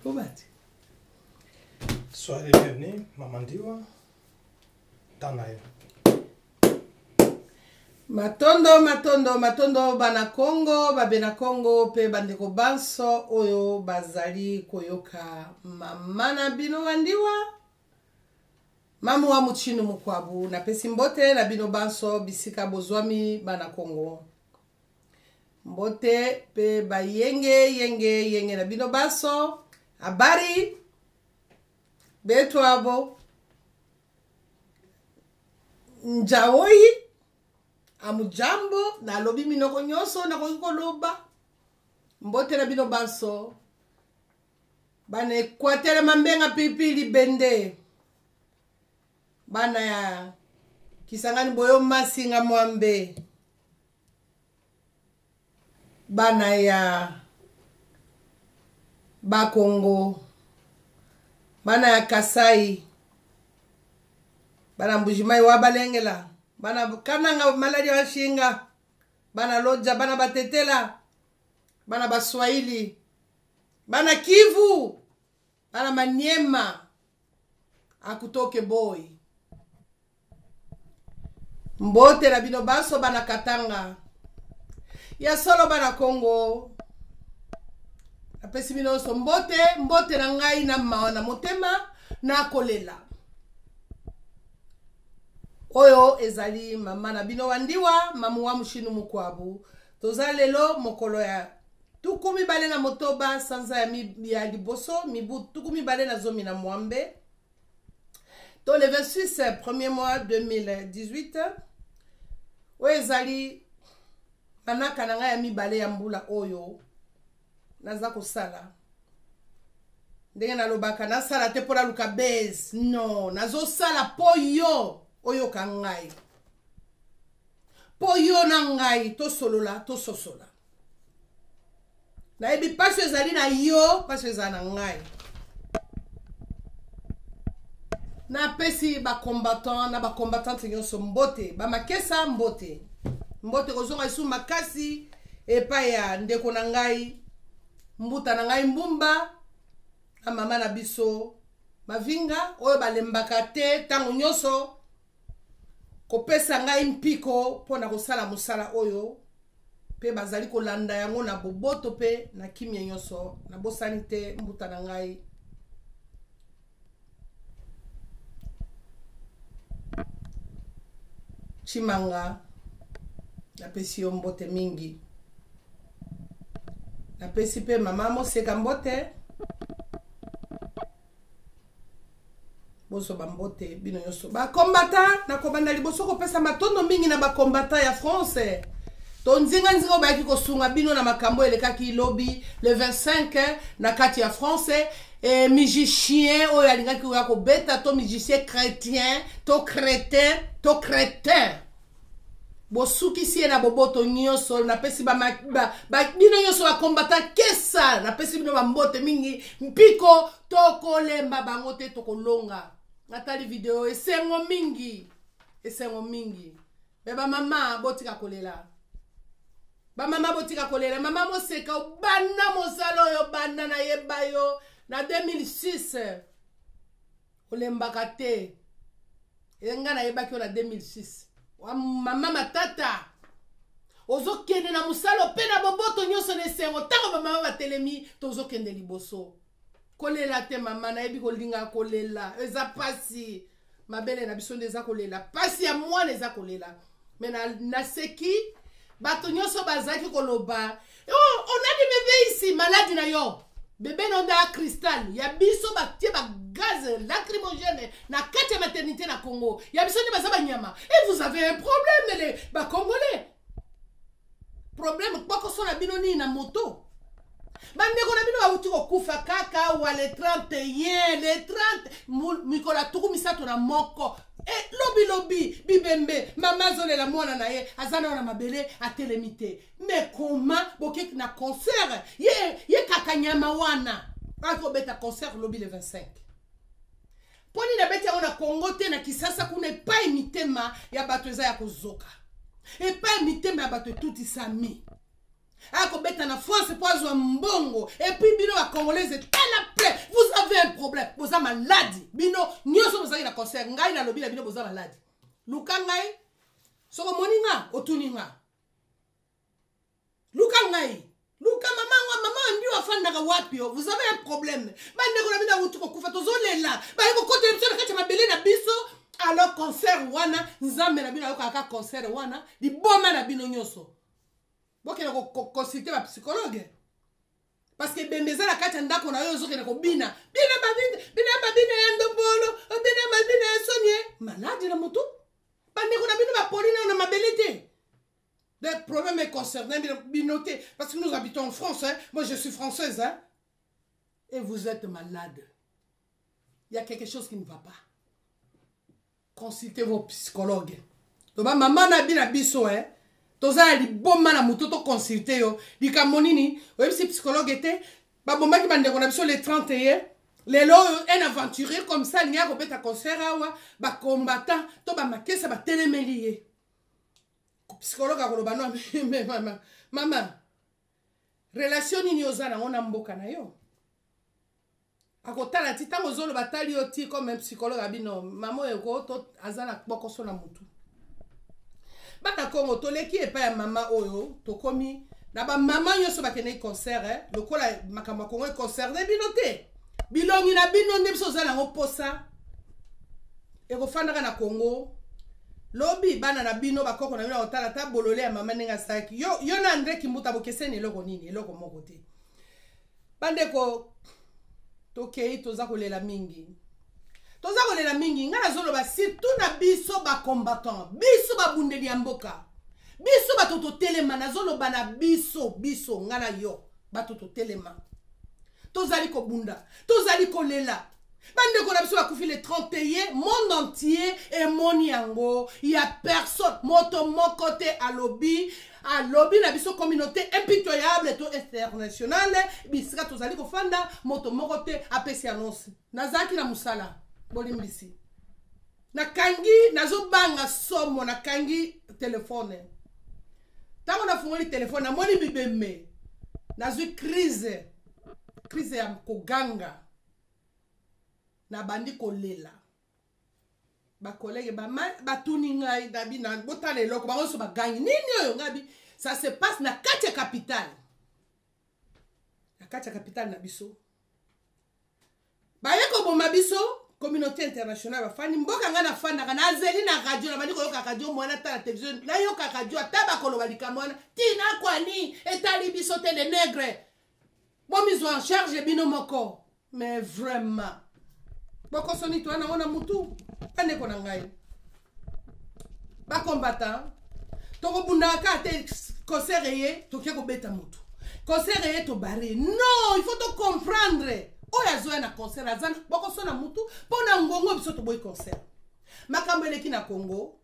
Obati. Soyez les bienvenus, Maman Ndiwa. Tanayo. Matondo, matondo, matondo bana Congo, babena Congo pe bandeko banso oyo bazali koyoka mama na bino Wandiwa. Mamu wa muchinu mukwabu napesi mbote na bino banso bisika bozwami bana Congo. Mbote pe bayenge yenge yenge na bino banso. Habari betwabo njaoyi amujambo nalobi minoko nyonso nakoki koloba mbote na bino banso bana ekwatele mambenga pipi libende bana ya kisangani boyo masinga mwambe bana ya bakongo bana ya kasai bana mbujimai wa balengela bana kananga maladi wa shinga bana loja bana batetela bana baswahili bana kivu bana maniema akutoke boy mbote na bino banso bana katanga ya solo bana kongo napesi bino nyonso mbote mbote na ngai na mawa na motema nakolela oyo ezali mama na bino wandiwa mamu wa mushinu mukwabu toza lelo mokolo ya 26 sanza ya, mi, ya liboso mibu 2016 to le 26 premier mois 2018 oyo ezali manaka na ngai ya mibale ya mbula oyo naza kosala ndenge nalobaka nasala te mpo naluka base no nazosala mpo yo oyoka ngai mpo yo na ngai tosolola tososola nayebi mpasi ezali na yo mpasi ezali na ngai napesi bacombattant na bacombattante nyonso mbote bamakesa mbote mbote kozonga lisusu makasi epai ya ndeko na ngai mbuta na ngai mbumba na mama na biso mavinga oyo balembaka te ntango nyonso kopesa ngai mpiko mpo na kosala mosala oyo mpe bazali kolanda yango na boboto mpe na kimya nyonso. Nabosani te mbuta na ngai Chimanga, napesi yo mbote mingi. Napesi mpe mama Moseka mbote. bozwa bambote bino nyonso bakombata nakobanda liboso kopesa matondo mingi na bakombata ya france to nzinganzinga oyo bayaki kosunga bino na makambo elekaki lobi le 25 na kati ya france e, musicien oyo alingaki koya kobeta to musicien chrétien to crétin to crétin bosukisi ye na boboto nyonso napesi ba, ba, ba, bino nyonso bakombata kesa napesi bino bambote mingi mpiko tokolemba bango te tokolonga natali video esengo mingi esengo mingi me bamama botika kolela bamama botika kolela mama moseka obanda mosala oyo banda nayeba yo na 2006 olembaka te e ngai nayebaki yo na 2006 mama matata ozokende na mosala mpe na boboto nyonso na esengo ntango bamama batelemi tozokende liboso kolela te mama nayebi kolinga kolela eza mpasi mabele na biso nde eza kolela mpasi ya mwana eza kolela me naseki bato nyonso bazalaki koloba oh, onadi bebe isi maladi na yo bebe na nda cristal ya biso batie ba gaz lacrymogène na kati ya maternité na congo ya biso nde baza banyama et vous avez un problème les bacongolais problème kpokoso na bino nini na moto bandeko na bino bauti kokufa kaka awa le 31 le 30 mikolo ya 31 e lobi lobi bibembe mama azolela mwana na ye aza nayo na mabele atelemi te me koma bokeki na concert ye, ye kaka nyama wana akobeta concert lobi le 25 mpo nini abeti yango na kongo te na kisasa kuna epai mitema ya bato eza ya kozoka epai mitema ya bato etutisami. Akobeta na France mpo azwa mbongo. Et puis bino ba congolais, tala plein, vous avez un problème, boza maladi. Bino nyonso bozalaki na concert, ngai nalobi na bino, boza maladi. Luka ngai, soko omoni nga, otuni nga. Luka ngai, luka mama ngo, mama ndio afandaka wapi yo? Vous avez un problème. Bandeko na bino awuti kokufa, tozolela, baye kokotela biso na kati ya mabele na biso. Alors concert wana, nzambe na bino ayokaka concert wana, liboma na bino nyonso. Bokende koconsulte bapsychologue, parce que ebembe eza na kati ya ndako na yo, ozokende kobina bina babina, bina babina ya ndombolo, bina babina ya sonie, maladi na motu. Bandeko na bino bapoli nayo na mabele te. Le problème est concerné bino te, parce que nous habitons en France, hein? Moi je suis française, hein? Et vous êtes malade, il y a quelque chose qui ne va pas. Consultez vos psychologues. Toba mama na bina biso, eh? Toza ya liboma na moto, toconsulte yo likambo nini? Oyebisi psychologue te babomaki bandeko na biso le 31. Lelo oyo un aventurier comme ça alingi akobeta concert awa, bacombattant to bamakesa batelemeli ye. Psychologue akoloba: "No, mais mama, mama, relation nini oza nango na mboka na yo?" Akotala ti ntango ozoloba, tali yo ti comme un psychologue abino, mama oyo ko to aza na kpokoso na motu. Bana Kongo, toleki epai ya mama oyo, tokomi na bamama nyonso bakendeki concert, eh? Lokola makambo ya Kongo econcerne bino te, bilongi na bino nde biso oza nango mposa. Ekofandaka na Kongo, lobi bana na bino, bakoko na bino akotala ta bolole ya mama ndenge asalaki yo. Yo na Andre Kimbuta bokeseni eloko nini? Eloko moko te. Bandeko, tokei, toza kolela mingi, toza kolela mingi. Ngai nazoloba surtout na biso bacombattant, biso babundeli ya mboka, biso bato totelema. Nazoloba na biso, biso, ngai na yo, bato totelema, tozali kobunda, tozali kolela. Bandeko na biso bakufi le 31, monde entier emoni yango, ya personne, moto moko te alobi, alobi na biso communauté impitoyable to internationale bisika tozali kofanda, moto moko te apesi annonce. Nazalaki na mosala, bolimbisi, nakangi, nazobanga somo, nakangi telefone. Ntango nafungoli telefone, namoni bibembe, nazwi crise, crise ya koganga, nabandi kolela. Bacollègue batuni ngai, nabi na botala eloko, bango nyonso bagangi: "Nini oyo?" Ngabi: "Ça se passe na kati ya capitale, na kati ya capitale na biso, baye koboma biso." Communauté internationale bafandi mboka. Ngai nafandaka, nazeli na radio, nabandi koyoka radio mwana, ata na télévision nayoka radio, ata bakoloba likambo wana ntina kwani etali biso te. Le nègre, bomizwa en charge bino moko. Mais vraiment, bokosoni to wana ngo na mutu. Bandeko na ngai bacombattant, tokobundaka kaka te. Concert eye, toke kobeta motu, concert eye, tobare. Non, il faut tocomprendre oyo azoya na concert aza bokosona mutu mpo na ngongo. Biso toboyi concert. Makambo eleki na Congo,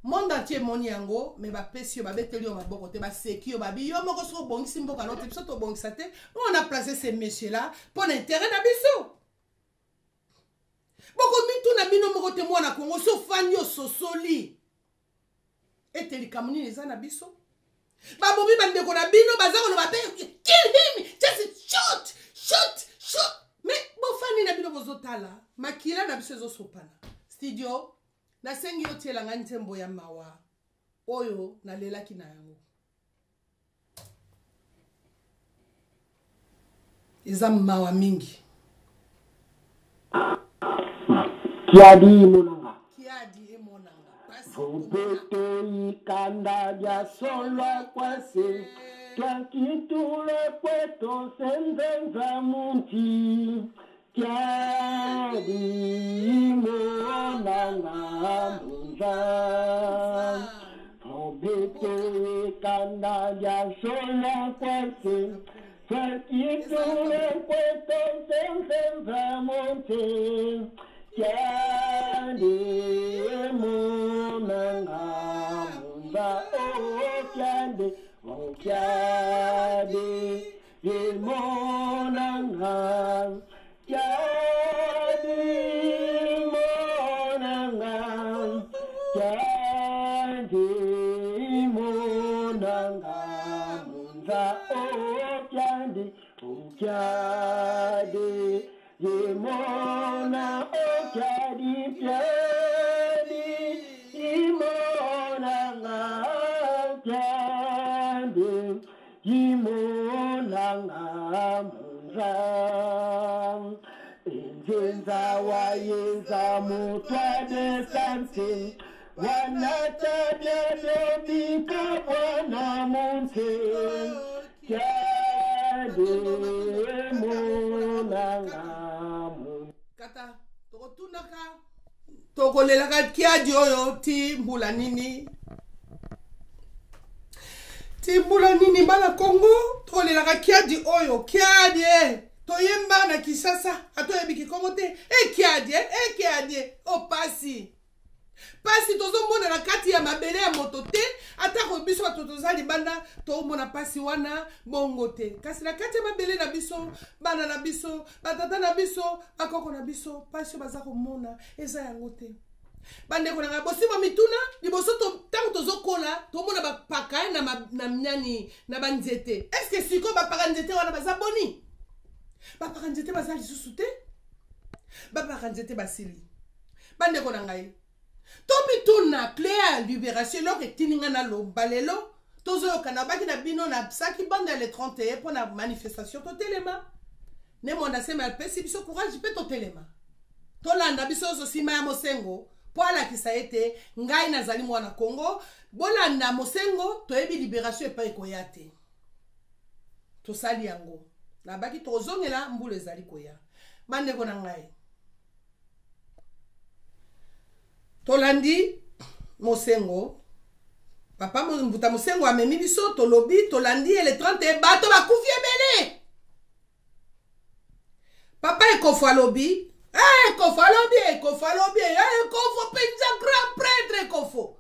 monde entier emoni yango, me bapesi yo, babeteli yo maboko te, baseki yo, babi yo moko soki obongisi mboka no te, biso tobongisa te. On a placé ce monsieur là mpo na intérêt na biso. Bokomituna bino moko te, mwana Kongo, so ofandi, ososoli ete likambo nini eza na biso? Babomi bandeko na bino, baza koloba mpe: "Kill him, just shoot, shoot, shoot." Mais bofandi na bino, bozotala makila na biso ezosopana. Studio, nasengi yo tiela ngai nzembo ya mawa oyo nalelaki na yango. Eza mawa mingi. Kiadi monanga. Kiadi emonanga. Vubete ikanda lya solwa kwase twakitule kweto senzenza munti. Kiadi monanga munza. Vubete ikanda lya solwa kwase twakitule kweto senzenza munti. Kiadi monanga munza, oh kiadi, oh kiadi monanga, kiadi monanga, kiadi monanga munza. kiadi Yimona o kiadi kiadi Yimona nga kiadi Yimona nga munza Inzenza wayenza mutwade santi Wanatabia lobika bwana munsi Kiadi mona nga munza Kata tokotunaka tokolelaka kiadi oyo ti mbula nini ti mbula nini bana Congo tokolelaka kiadi oyo kiadi eh. Toyemba na Kinshasa atoyebi kikongo te e kiadi eh, e kiadi eh. O pasi pasi tozomona na kati ya mabele ya moto te, atako biso bato toza libanda tomona pasi wana bongo te, kasi na kati ya mabele na biso, bana na biso, batata na biso, bakoko na biso, pasi oyo baza komona eza yango te. Bandeko na ngai, bosimba mituna liboso ntango tozokola tomona bapaka na, na nani na banzete. Eske sikoyo bapaka nzete wana baza boni? Bapaka nzete baza lisusu te, bapaka nzete basili. Bandeko na ngai, tomituna cle ya liberation eloko etindi ngai naloba lelo. Tozoyoka nabaki na bino nasaki bande ya le 31 mpo na manifestation totelema ne Mwanda Nsemi apesi biso courage mpe totelema tolanda biso nyonso nsima ya Mosengo mpo alakisa ete ngai nazali mwana Congo. Bolanda Mosengo, toyebi liberation epai ekoya te, tosali yango nabaki tokozongela mbula ezali koya. Bandeko na ngai, tolandi Mosengo, papa Mbuta Mosengo amemi biso, tolobi tolandi ye le 31, bato bakufi ebele. Papa Ekofo alobi, Ekofo alobi, Ekofo alobi, Ekofo mpenza grand prêtre Ekofo.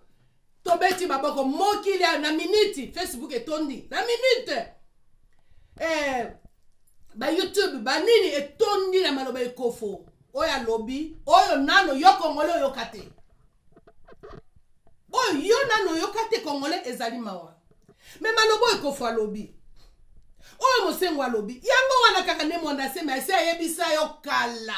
Tobeti maboko mokili na minute, Facebook etondi na minute, ba YouTube banini etondi na maloba Ekofo oyo alobi, oyo nano yo Kongole oyoka te, oyo yo nano oyoka te Kongole, ezali mawa. Me maloba oyo Ekofo alobi, oyo Mosengo alobi, yango wana kaka nde Mwanda Nsemi esi ayebisa yo kala.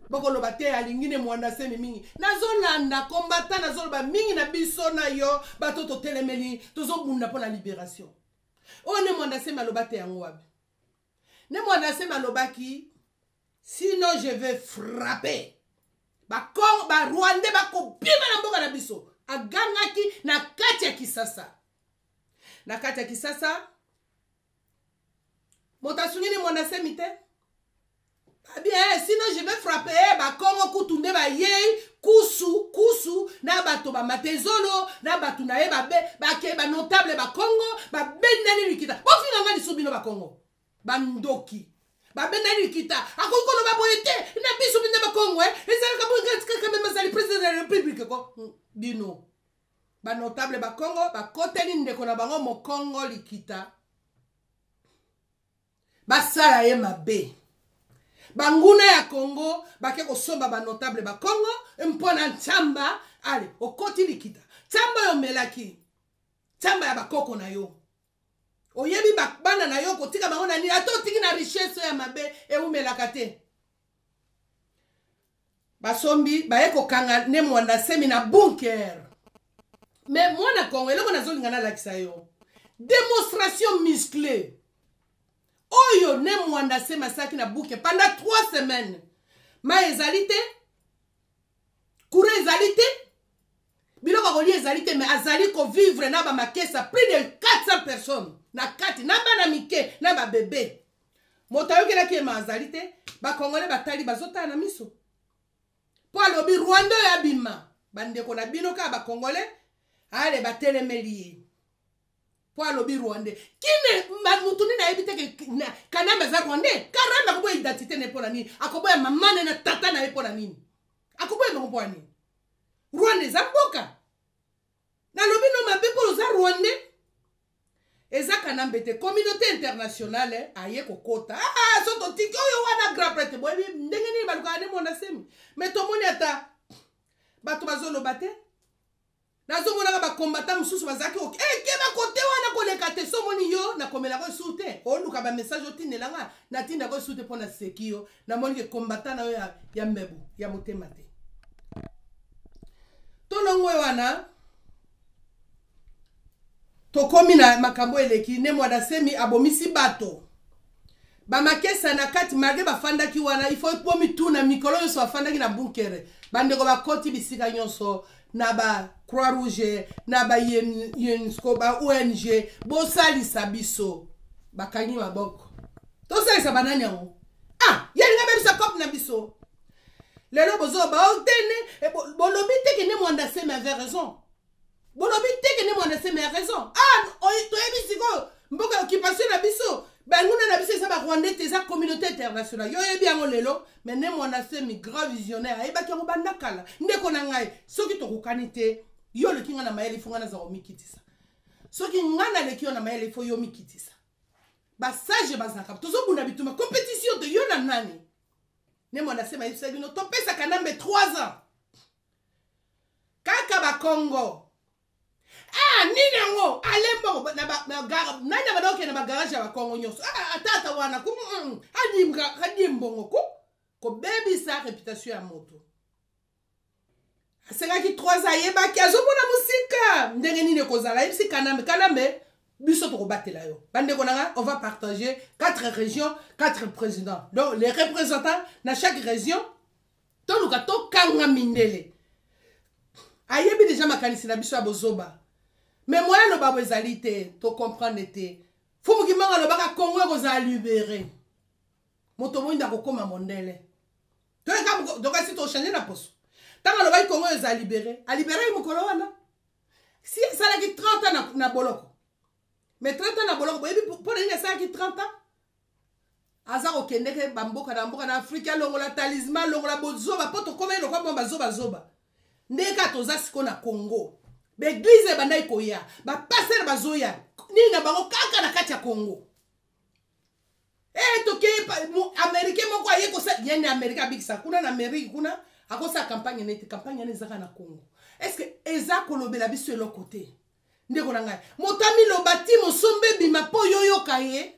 Bokoloba te alingi ne Mwanda Nsemi mingi. Nazolanda kombata, nazoloba mingi na biso na yo bato totelemeli, tozobunda mpo na liberation. Oyo ne Mwanda Nsemi aloba te yango wapi? Ne Mwanda Nsemi alobaki sinon je vais frapper Bakongo, ba Rwandais bakobima na mboka na biso. Agangaki na kati ya Kisasa, na kati ya Kisasa moto asungi ne Mwanda Nsemi te. Babi sinon je vais frapper Bakongo kutu nde bayei kusu kusu na bato bamatezolo na bato na ye babe bake banotable Bakongo babendani likita. Bofinga nga lisu bino Bakongo bandoki, babendani likita. Akoki koloba boye te na biso mpenza Bakongo ezalaka boye kaka meme azali président de la république ko bino banotable Bakongo bakoteli ndeko na bango Mokongo likita, basala ye mabe. Banguna ya Congo bake kosomba banotable Bakongo mpo na ntsamba. Ale okoti likita, ntsamba oyo omelaki, ntsamba ya bakoko na yo, oyebi bana na yo kotika bango na nini? Ata otiki na richesse oyo ya mabe eumelaka te. Basombi baye kokanga ne Mwanda Nsemi na bunker. Me mwana Kongo, eloko nazolinga nalakisa yo, démonstration musclée oyo ne Mwanda Nsemi asalaki na bunker pendant 3 semaines. Mai ezali te, courant ezali te, biloko ya kolia ezali te, mais azali kovivre na bamakesa plus de 400 personnes na kati, na bana mike na babebe. Moto ayokelaki ye ma azali te. Bakongole batali, bazotala na miso mpo alobi Rwanda oyo abima. Bandeko na bino kaka bakongole ale batelemeli ye mpo alobi rwandais. Kine mutu nini ayebi te ke Kanambe aza rwandais? Kanambe akoboya identité na ye mpo na nini? Akoboya mama na ye na tata na ye mpo na nini? Akoboya bango mpo na nini? Rwanda eza mboka. Nalobi no mabe mpo oza rwandais? Eza Kanambe te, communauté internationale aye kokota. So totiki oyo wana grand prêtre, boyebi ndenge nini balukaka ne Mwanda Nsemi. Me tomoni ata bato bazoloba te, nazomonaka. Bakombata mosusu bazalaki oke eh, keba kote wana koleka te. So omoni yo nakomelaka esu te, oluka bamessage otindela nga, natindaka esu te mpo naseki yo, namoni ke kombata na yo ya mbebu ya motema te. Tolongwe wana, tokomi na makambo eleki. Ne Mwanda Semi abomisi bato bamakesa na kati malgré bafandaki wana. Il faut po mituna mikolo nyonso bafandaki na bunkere. Bandeko bakoti bisika nyonso na ba Croix Rouge, na ba UNESCO, ba ONG, bosalisa biso. Bakangi maboko. Tosalisa banani yango? Ah, yalinga bebisa cope na biso. Lelo bozoba otene eh, bolobi te ke Ne Mwanda Semi avait raison. Bolobi te ke Ne Mwanda Semi a raison. Ah, toyebi sikoyo mboka ya occupation na biso, banguna na biso eza Barwandais te, eza communauté internationale. Yo oyebi yango lelo, mais Ne Mwanda Semi, grand visionnaire, ayebaki yango banda kala. Ndeko na ngai, soki tokokani te, yo oleki ngai na mayele, ifo ngai naza komikitisa. Soki ngai naleki yo na mayele, ifo yo mikitisa. Basage bazalaka, tozobunda bitumba compétition te, yo na nani? Ne Mwanda Semi ayebisa bino topesaka Nambe 3 ans kaka Bakongo. Ah, nini yango ale mbongo nani abanda kokende na bagarage ya Bakongo nyonso? Ah, atata wana ku adie mbongo ku kobebisa réputation ya moto. Asengaki 3 ans, ayebaki, azomona mosika ndenge nini ekozala. Ayebisi Kanambe: "Kanambe, biso tokobatela yo." Bandeko na nga, on va partager quatre régions, quatre présidents, donc les représentants na chaque région. Toluka tokanga mindele. Ayebi deja makanisi na biso ya bozoba, mais moyen aloba bo ezali te, tocomprendre te. Fumuki Manga alobaka Kongo ekozala libéré, moto moyindo akokóma mondele. Toyeka tokasi tochange na poso. Ntango alobaki Kongo ezala libéré, alibéraki mokolo wana. Si asalaki 30 ans na boloko, mais 30 ans na boloko, boyebi mpo na nini asalaki 30 ans? Aza kokendeke bamboka na mboka na Afrika, alongola talisman, alongola bozoba, mpo tokóma ye lokwa mwa bazobazoba. Ndenge kaka toza sikoyo na Congo, baeglise ebandaki koya, bapastere bazoya nini na bango kaka na kati ya Congo. E tokei, Américain moko aye kosa ye nde Américain abikisa kuna na Amérique kuna, akosala campagne neti campagne wana ezaka na Congo. Est ce que eza kolobela biso eloko te? Ndeko na ngai, moto amiloba ti mosombe ebima mpo yoyoka ye.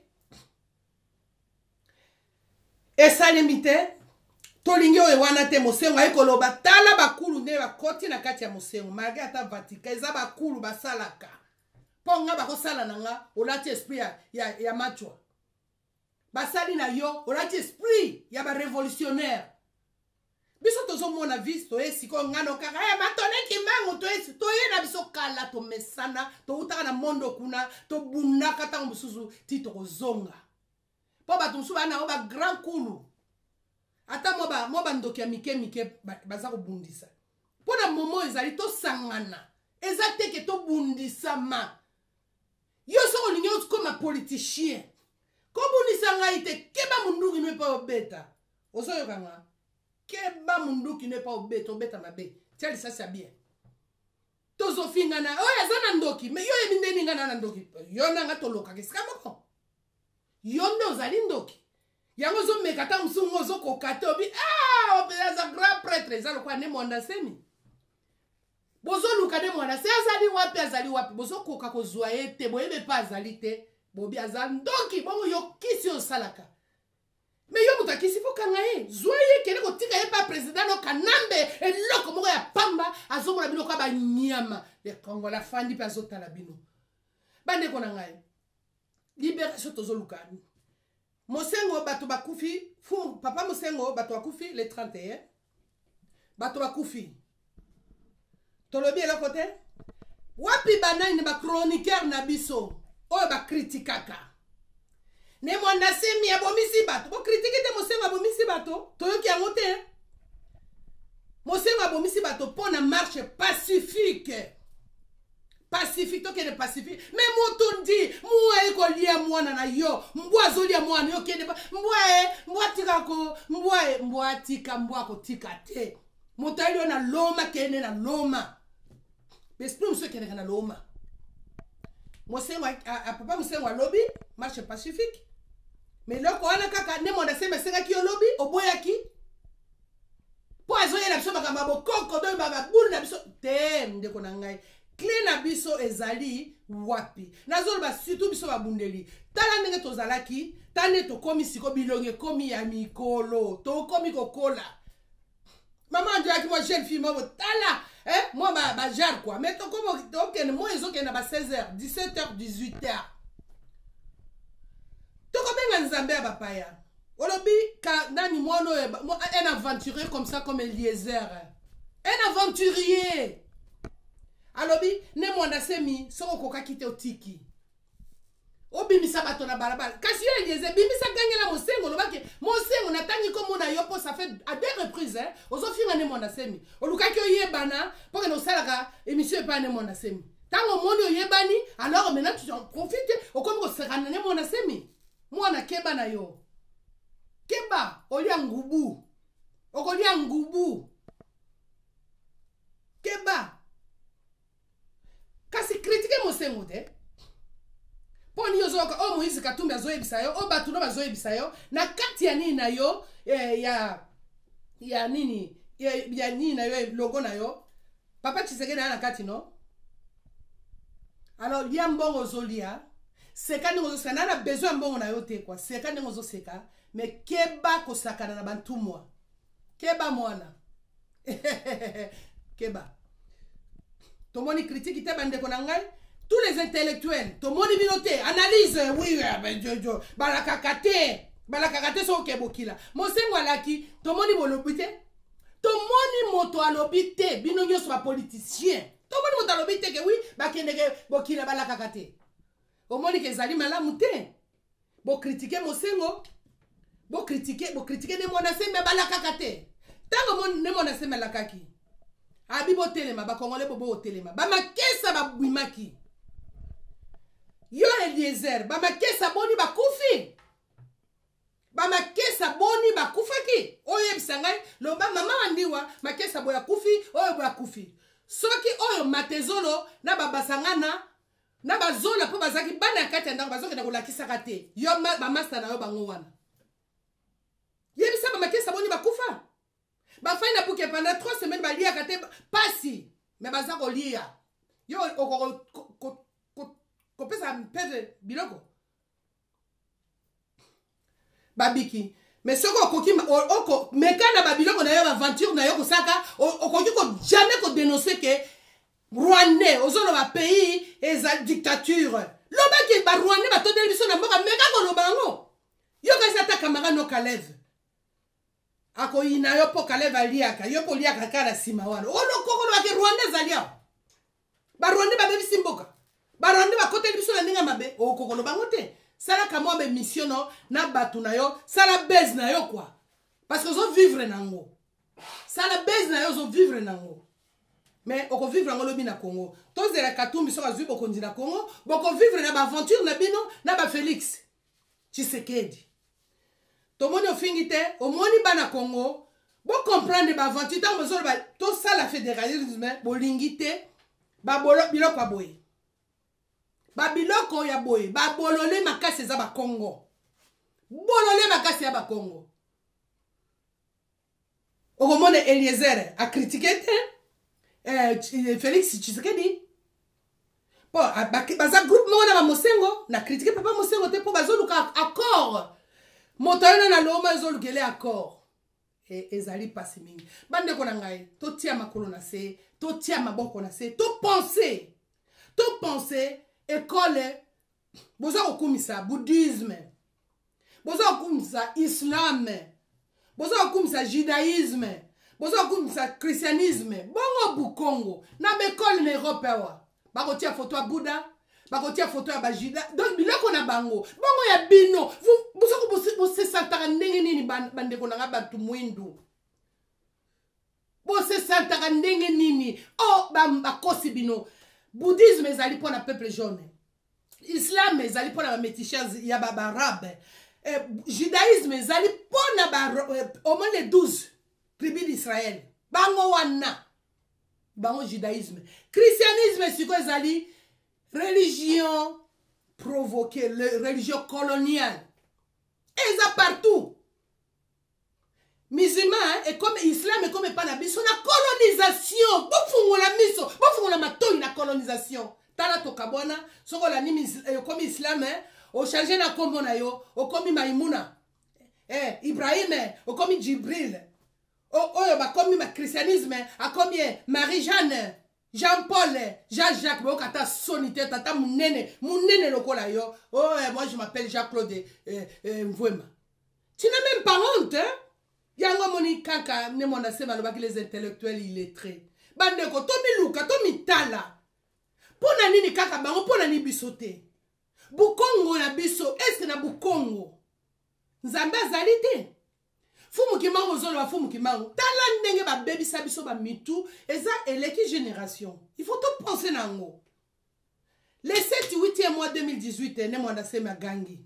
Esalemi te, tolingi oyo wana te. Mosengo aye koloba, tala bakulu nde bakoti na kati ya mosengo, malgré ata Vatican eza bakulu basalaka mpo nga bakosala na nga. Olati esprit ya machwa, basali na yo, olati esprit ya barévolutionnaire. Biso tozomona vise, toye sikoyo ngano kaka ya batoneki mbangu. Toye na biso kala, tomesana, toutaka na mondo kuna, tobundaka ntango mosusu ti tokozonga, mpo bato mosusu baa nango bagrand kulu, ata mwa bandoki ya mike mike baza kobundisa. Mpo na momo ezali tosangana, eza te ke tobundisama. Yo soki olingi okoma politicien, kobundisa ngai te. Keba munduki no epa obeta, ozoyoka nga? Keba munduki no epa obeta, obeta mabe. Tia lisasi ya bien. Tozofingana, oyo aza na ndoki, mais yo oyebi ndeni nga na ndoki? Yo na nga tolokaka esika moko. Yo nde ozali ndoki, yango ozomeka ata mosusu ngo ozokoka te. Obi ah, aza grand prêtre, eza lokola Ne Mwanda Semi. Bozoluka Ne Mwanda Se, azali wapi? Azali wapi? Bozokoka kozwa ye te, boyebi epe azali te. Bobi aza ndoki. Bongo yo kisi oyo osalaka, mais yo moto akisi, fo kanga ye, zwa ye, kende kotika ye pa président no Kanambe. Eloko moko ya pamba, azomona bino kwa banyama. Le Congolais afandi mpe azotala bino. Bandeko na ngai, libération tozoluka. Mosengo, bato bakufi. Fu papa Mosengo, bato bakufi le 31, bato bakufi, tolobi eloko te. Wapi banani na bachroniqueur na biso oyo bakritikaka Ne Mwanda Semi abomisi bato? Bokritike te. Mosengo abomisi bato, toyoki yango te. Mosengo abomisi bato mpo na marche pacifique. Pacifique, tokende pacifique, mais moto ndi mwa ekolia mwana na yo, mbwa azolia mwana yo, kende mbwa e mbwa tika ko mbwa e mbwa tika mbwa kotika te. Moto ayeli yo na loma, kende na loma. Esprit mosusu ekendeka na loma. Mosengo, papa Mosengo alobi marche pacifique, mais eloko wana kaka nde Mwanda Semi asengaki yo lobi, oboyaki mpo azoyela biso makambo ya bokoko, do babulu na biso te. Ndeko na ngai, Cle na biso ezali wapi? Nazoloba surtout biso babundeli. Tala ndenge tozalaki, tala ndenge tokomi siko, bilongi ekomi ya mikolo, tokomi kokola. Mama anjoyaki mwa jeune fille moko, tala eh, mwa ba, ba genre quoi. Mais tokomi tokende, moi ezokende na ba 16h, 17h, 18h. Tokobenga Nzambe ya bapaya. Olobi ka nani mwana oyo, un aventurier comme ça, comme Eliezer. Un aventurier. Alobi ne mwana semi soko okokaki te otiki. Obimisa bato na balabala. Kasi yo Eliezer, bimisa gangela Mosengo, olobaki Mosengo natangi komona yo po ça fait à deux reprises hein, ozofinga ne mwana semi. Olukaki oyebana po kende osalaka émission epai ne mwana semi. Tango omoni oyebani, alors maintenant tu en profites, okomi kosekana ne mwana semi. Mwana keba na yo. Keba, olia ngubu. Okolia ngubu. Keba. Kasi critique Mosengo te. Mpo nini ozoyoka oyo Moïse Katumbi azoyebisa yo, oyo bato no bazoyebisa yo, na kati ya nini na yo, eh, ya, ya nini, ya, ya nini na yo, logo na yo, Papa Tshisekedi aya na kati no? Alors lia mbongo ozolia, seka ndenge ozoseka, na na besoin ya mbongo na yo te quoi, seka ndenge ozoseka, mais keba kosakana na bantumwa. Keba mwana. Keba. Tomoni critique te bandeko na ngai, tous les intellectuels, tomoni bino te, analyse, oui, oui, oui, balakaka te, balakaka te soki okebokila. Mosengo alaki, tomoni bolobi te. Tomoni moto alobi te, bino nyonso ba politicien. Tomoni moto alobi te ke oui, bakendeke bokila balakaka te. Omoni ke ezali malamu te. Bo critiquer Mosengo, bo critiquer, bo critiquer ne mwana sembe balakaka te. Tango ne mwana sembe alakaki, abi botelema, ba Congolais bobo botelema. Ba makesa babimaki. Yo Eliezer, ba makesa boni bakufi? Ba makesa boni bakufaki? Oyo yebisa ngai, loba mama wa ndiwa, makesa boya kufi, oyo boya kufi. Soki oyo matezolo na babasangana na bazola mpo bazalaki bana ya kati ya ndako, bazokenda kolakisaka te. Yo ba master na yo bango wana. Yebisa ba makesa boni bakufa. Bafai na buke pendant 3 semaines baliaka te pasi, mais baza kolia. Yo okoko kopesa mpeve biloko. Babiki. Mais soki okoki, oko meka na ba biloko na yo, ba aventure na yo kosaka, okoki ko jamais ko dénoncer que Rwandais ozoloba pays eza dictature. Lobaki ba Rwandais batondeli biso na mboka, meka koloba yango. Yo kasi ata camarade no Kalev akoyina yo po Kalev aliaka, yo po liaka kaka na nsima wana. Olokoko lobaki Rwandais ezali awa. Ba Rwandais babebisi mboka. Ba Rwandais bakoteli biso na ndenge mabe, okokoloba yango te. Salaka mwa ba émission no na bato na yo, sala base na yo quoi. Parce que ozo vivre nango. Sala base na yo, ozo vivre nango. Mais oko vivre yango lobi na Congo. Tozela Katumbi soki azwi bokonzi na Congo, boko vivre na ba aventure na bino na ba Félix Tshisekedi. Tomoni ofingi te, omoni bana Congo, bo comprendre ba aventure tango bozoloba tosala fédéralisme, bolingi te ba bolo biloko ya boye. Ba biloko ya boye, ba bolole makasi eza ba Congo. Bolole makasi ya ba Congo. Okomona Eliezer a critiquer te, Félix Tshisekedi. Po, a, ba, baza groupe moko na ba Mosengo, na critiquer papa Mosengo te po bazoluka accord. Moto oyo na loma ezolukele accord. E, ezali pasi mingi. Bandeko na ngai, totia makolo na se, totia maboko na se, to penser. To penser école boza kokumisa bouddhisme, boza kokumisa islam, boza kokumisa judaïsme, boza kokumisa christianisme. Bongo Bukongo na ba école na Europe awa bakotia photo ya Bouddha, bakotia photo ya ba Juda, donc biloko na bango. Bongo ya bino, boza ko bosesantaka ndenge nini bandeko na nga bato mwindu? Bosesantaka ndenge nini? Oh, bakosi bino. Bouddhisme ezali mpona peuple jaune. Islam ezali mpona ba métichers ya ba arabe. Judaïsme ezali mpona ba au moins les 12 tribus d'Israël. Bango wana. Bango judaïsme. Christianisme siko ezali religion provoquée, religion coloniale. Eza partout. Musulman ekomi islam ekomi epai na biso na colonisation. Bofungola miso, bofungola matoi na colonisation. Tala tokabwana, soki olandi okomi islam, ochange na nkombo na yo, okomi Maimuna, Ibrahim, okomi Jibril. Oyo bakomi ba christianisme, akomi Marie Jeanne, Jean Paul, Jean Jacques. Boyoka ata soni te, tata monene monene lokola yo. Oh, moi je m'appelle Jean Claude Mvuema. Tu n'as même pas honte, hein? Yango moni kaka ne Muanda Nsemi alobaki les intellectuels illettrés. Bandeko, tomiluka, tomitala. Mpo na nini kaka bango, mpo na nini biso te? Bukongo na biso, eske na Bukongo Nzambe azali te? Fumu Kimbangu, ozoloba Fumu Kimbangu, tala ndenge babebisa biso bamitu, eza eleki génération. Il faut topense na yango. Le 7 8e mois 2018, ne Muanda Nsemi agangi.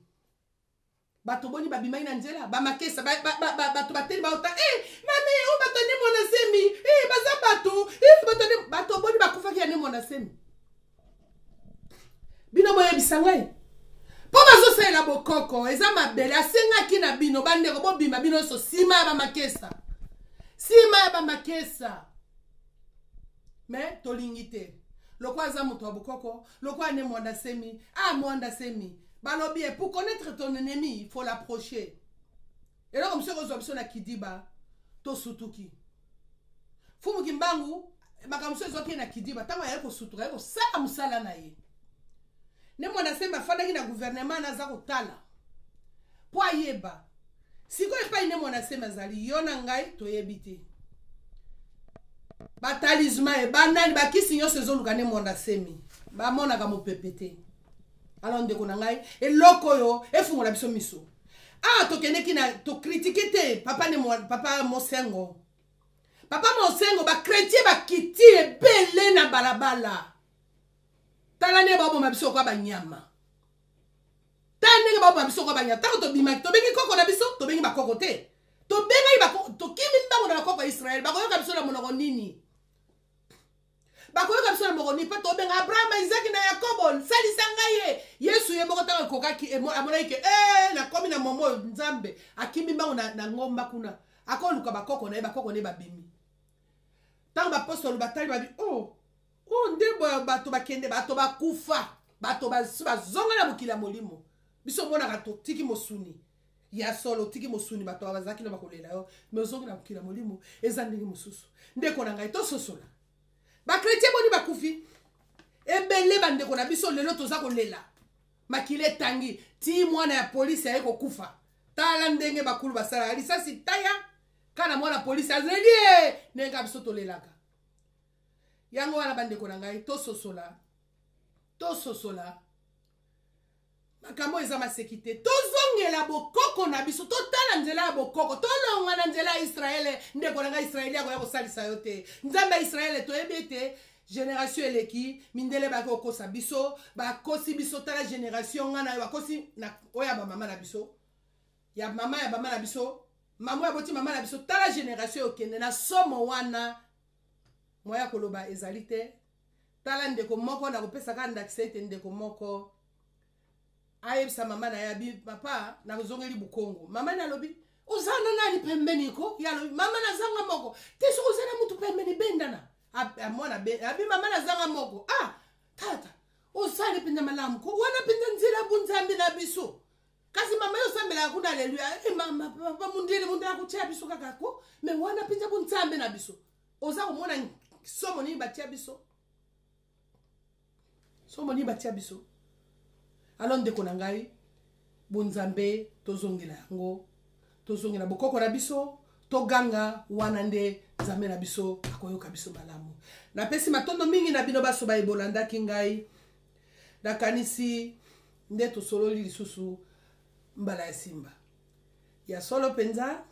Bato boni babimaki na nzela, bamakesa, bato bateli baota, mame oyo bato ne Muanda Nsemi, baza bato, bato ne, bato boni bakufaki ya ne Muanda Nsemi. Bino boyebisa ngai mpo bazosalela bokoko eza mabele. Asengaki na bino bandeko, bobima bino nyonso nsima ya bamakesa, nsima ya bamakesa. Me tolingi te, lokola aza moto ya bokoko, lokola ne Muanda Nsemi. Ah, Muanda Nsemi balobi ye, pour connaître ton ennemi, il faut l'approcher. Eloko mosusu ekozwa biso na kidiba, tosutuki. Fumu Kimbangu, makambo mosusu ezwaki ye na kidiba, ntango aye kosutuka, aye kosala mosala na ye. Ne Muanda Nsemi afandaki na gouvernement na aza kotala mpo ayeba sikoyo epai ne Muanda Nsemi azali. Yo na ngai toyebi te. Batalisman ebanani, bakisi nyonso ezoluka ne Muanda Nsemi, bamonaka mopepe te. Alors ndeko na ngai, eloko oyo efungola biso miso. Ah, tokendeki na tokritike te papa ne papa Mosengo, papa Mosengo. Bakretien bakiti ebele na balabala. Tala nde baboma biso kwa banyama, tala ndenge baboma biso kwa banyama. Ntango tobimaki, tobengi koko na biso, tobengi bakoko te, tobengaki, tokimi mbango na bakoko ya Israele. Bakoyoka biso na monoko nini? Bakoyoka biso na monoko nini? Mpe tobenga Abraham, Isaki na Yakobo, salisa ngai ye. Yesu ye moko, ntango ekokaki, amonaki ke nakomi na momo oyo Nzambe, akimi mbango na ngomba kuna, akoluka bakoko na ye. Bakoko na ye babimi. Ntango bapostolo batali, babi oh, oh, nde bato bakende, bato bakufa, bato bazonga na mokili ya molimo. Biso omonaka totiki mosuni ya solo, otiki mosuni, bato bazalaki na bakolela yo, me ozongi na mokili ya molimo, eza ndenge mosusu. Ndeko na ngai, tososola. Bakretien boni bakufi ebele, bandeko na biso. Lelo toza kolela, makili etangi ti mwana ya polisi aye kokufa. Tala ndenge bakulu basalaka lisasi taya kana mwana polisi azeli ye, ndenge kaka biso tolelaka. Yango wana bandeko na ngai, tososola, tososola makambo eza maseki te. Tozongela bokoko na biso, totala nzela ya bokoko, tolongwa na nzela ya Israele. Ndeko na ngai, Israeli akoya kosalisa yo te. Nzambe ya Israele, toyebi ete génération eleki, mindele bayaki kokosa biso, bakosi biso. Tala génération ngai na yo, bakosi oyo ya bamama na biso, ya mama ya bama na biso, mama oyo aboti mama na biso. Tala génération okende na somo wana, moya koloba ezali te. Tala ndeko moko, nakopesa kaka ndakisa ete ndeko moko ayebisa mama na ye, abi: "Papa, nakozongeli Bukongo." Mama na alobi: "Oza na nani pembeni ko?" Ye alobi: "Mama, nazanga moko te. Soki oza na mutu pembeni, bendana." Mwana abi: "Mama, nazanga moko." "Ah tata, ozali mpenza malamu ko, wana mpenza nzela bunzambe na biso. Kasi mama, yo osambelaka kuna, aleluya." E mama, papa, mundele, mundele akotia biso kaka ko, me wana mpenza bunzambe na biso. Oza komona somo nini batia biso, somo nini batia biso. Alors ndeko na ngai, bonzambe tozongela yango, tozongela bokoko na biso, toganga wana nde Nzambe na biso akoyoka biso malamu. Napesi matondo mingi na bino baso bayebolandaki ngai. Nakanisi nde tosololi lisusu mbala ya nsima ya solo mpenza.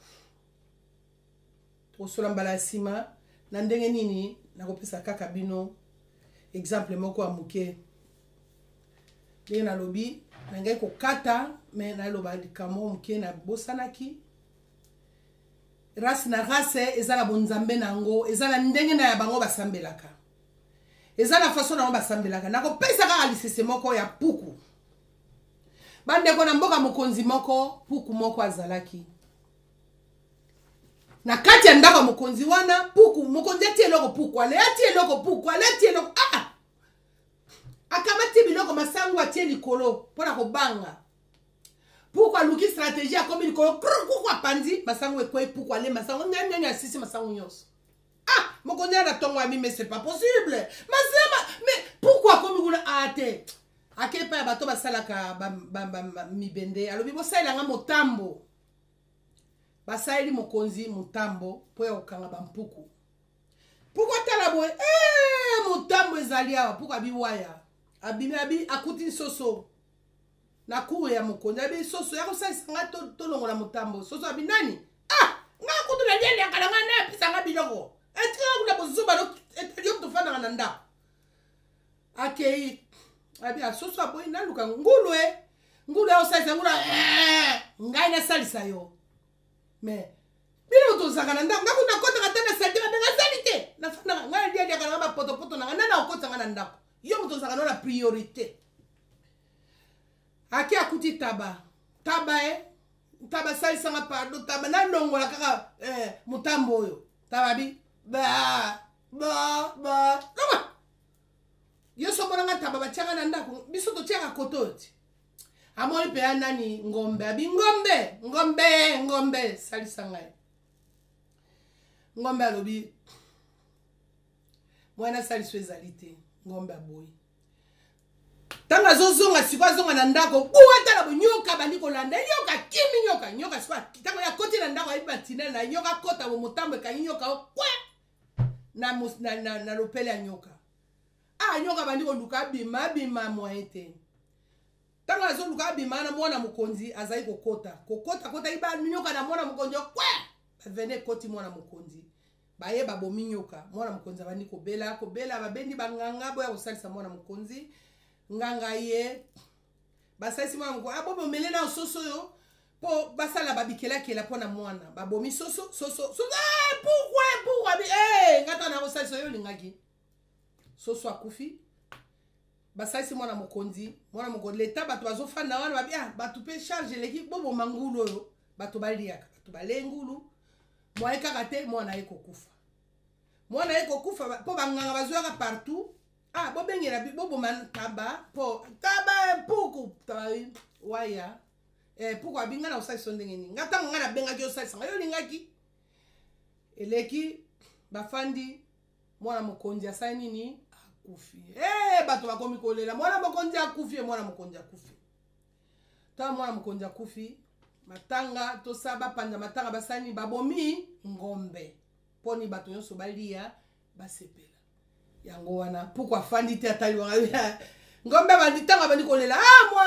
Tokosola mbala ya nsima na ndenge nini? Nakopesa kaka bino exemple moko ya moke. Ndenge nalobi na ngai kokata, me naloba likambo moke nabosanaki. Race na race eza na bonzambe na yango, eza na ndenge na ya bango basambelaka, eza na façon na yango basambelaka. Nakopesa kaka lisese moko ya puku. Bandeko, na mboka mokonzi moko, puku moko azalaki. Na kati ya ndako ya mokonzi wana, puku, mokonzi atie eloko puku, ale atie eloko puku, ale atie eloko, ah! Akamati biloko masangu atie likolo mpo na kobanga. Puku aluki stratégie, akomi likolo, krr, kuku apanzi, masangu ekwei, puku ale masangu, nyanyanya asisi masangu nyonso. Ah, mokonzi ana tongo abi, mais c'est pas possible. Masema, mais pourquoi akomi kuna ah te? Ake epai ya bato basalaka ba, ba, ba, ba, mibende, alobi bosalela nga motambo. Basaleli mokonzi motambo mpo ya kokanga bampuku. Puku atala boye, eh, motambo ezali awa. Puku abi waya, abimi abi akuti nsoso na cour ya mokonzi, abi soso ya kosalisa nga tolongola motambo. Soso abi nani? Ah, nga kutu nalialiaka na nga nde apesa nga biloko etikaka kuna bozoba etali yo moto ofandaka na ndako. Akei abi asoso aboyi naluka ngulu e ngulu ya osalisa ngulu eh, ngai nasalisa yo mais bino tozalaka na ndako nga kuna nakotaka te na salite babenga sali te nafandaka ngai nalialiaka nanga bapotopoto nanga nani akotisa nga na ndako yo moto ozalaka no na priorité. Ake akuti taba taba e taba salisanga pardon taba nalongola kaka eh, motambo oyo taba bi ba ba ba longwa yo so omonanga taba batiaka na ndako biso totiaka koto oyo ti amoni mpe ya nani ngombe abi ngombe ngombe ngombe salisa ngai ngombe alobi mwana saliso ezali te ngombe aboyi ntango azozonga sikoyo azonga na ndako buwa tala bonyoka bandi kolanda nyoka kimi nyoka nyoka sikoyo ntango ye akoti na ndako ayebi batinele na nyoka akota bo motambo ekangi nyoka o kwe na, na, na, na lopele ya nyoka ah nyoka bandi koluka abima abima moyen te ntango azoluka abima na mwana mokonzi azali kokota kokota kota iba nyoka na mwana mokonzi kwe bavene ekoti mwana mokonzi baye babomi nyoka mwana mokonzi abandi kobela kobela babendi banganga boya kosalisa mwana mokonzi nganga ye basalisi mwana mokonzi abomomele na soso oyo mpo basala babikelakela mpo na mwana babomi soso soso soso eh, pourquoi pourquoi bi eh, nga tana kosalisa oyo olingaki soso akufi basalisi mwana mokonzi mwana mokonzi leta bato bazofanda wana babi ah, bato mpe charge eleki boboma ngulu oyo bato baliaka bato balee ngulu mwaye kaka te mwana ye kokufa mwana ye kokufa mpo banganga bazwaka partout ah bobengela boboma taba mpo taba mpuku taba waya eh, puku abi ngai na kosalisa yo ndenge nini ngai ntango ngai nabengaki osalisa ngai yo olingaki eleki bafandi mwana mokonzi asali nini akufi eh, bato bakomi kolela mwana mokonzi akufi mwana mokonzi akufi ntango mwana mokonzi akufi matanga tosa bapanza matanga basali nini babomi ngombe mponi bato nyonso balia basepela yango wana puku afandi te atali wanga ngombe abandi ntango abandi kolela ah mwa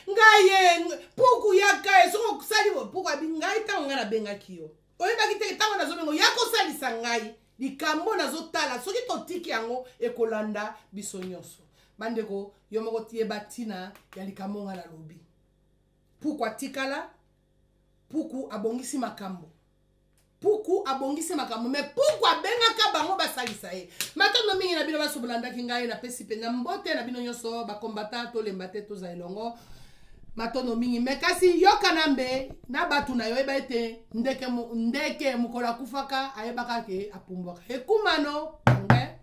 ngai ye puku yaka ye soki osali puku abi ngai ntango ngai nabengaki yo oyebaki te ntango nazobenga ya kosalisa ngai likambo nazotala soki totiki yango ekolanda biso nyonso bandeko yo moko tiyeba ntina ya likambo ngai nalobi puku atikala puku abongisi makambo puku abongisi makambo me puku abengaka bango basalisa ye matondo mingi na bino baso bolandaki ngai napesi mpenza mbote na bino nyonso bakombata tolemba te toza elongo matondo mingi me kasi yoka na mbe na bato na yo oyeba ete ndeke, ndeke mokolo akufaka ayebaka ke apumbwaka ekumano nge.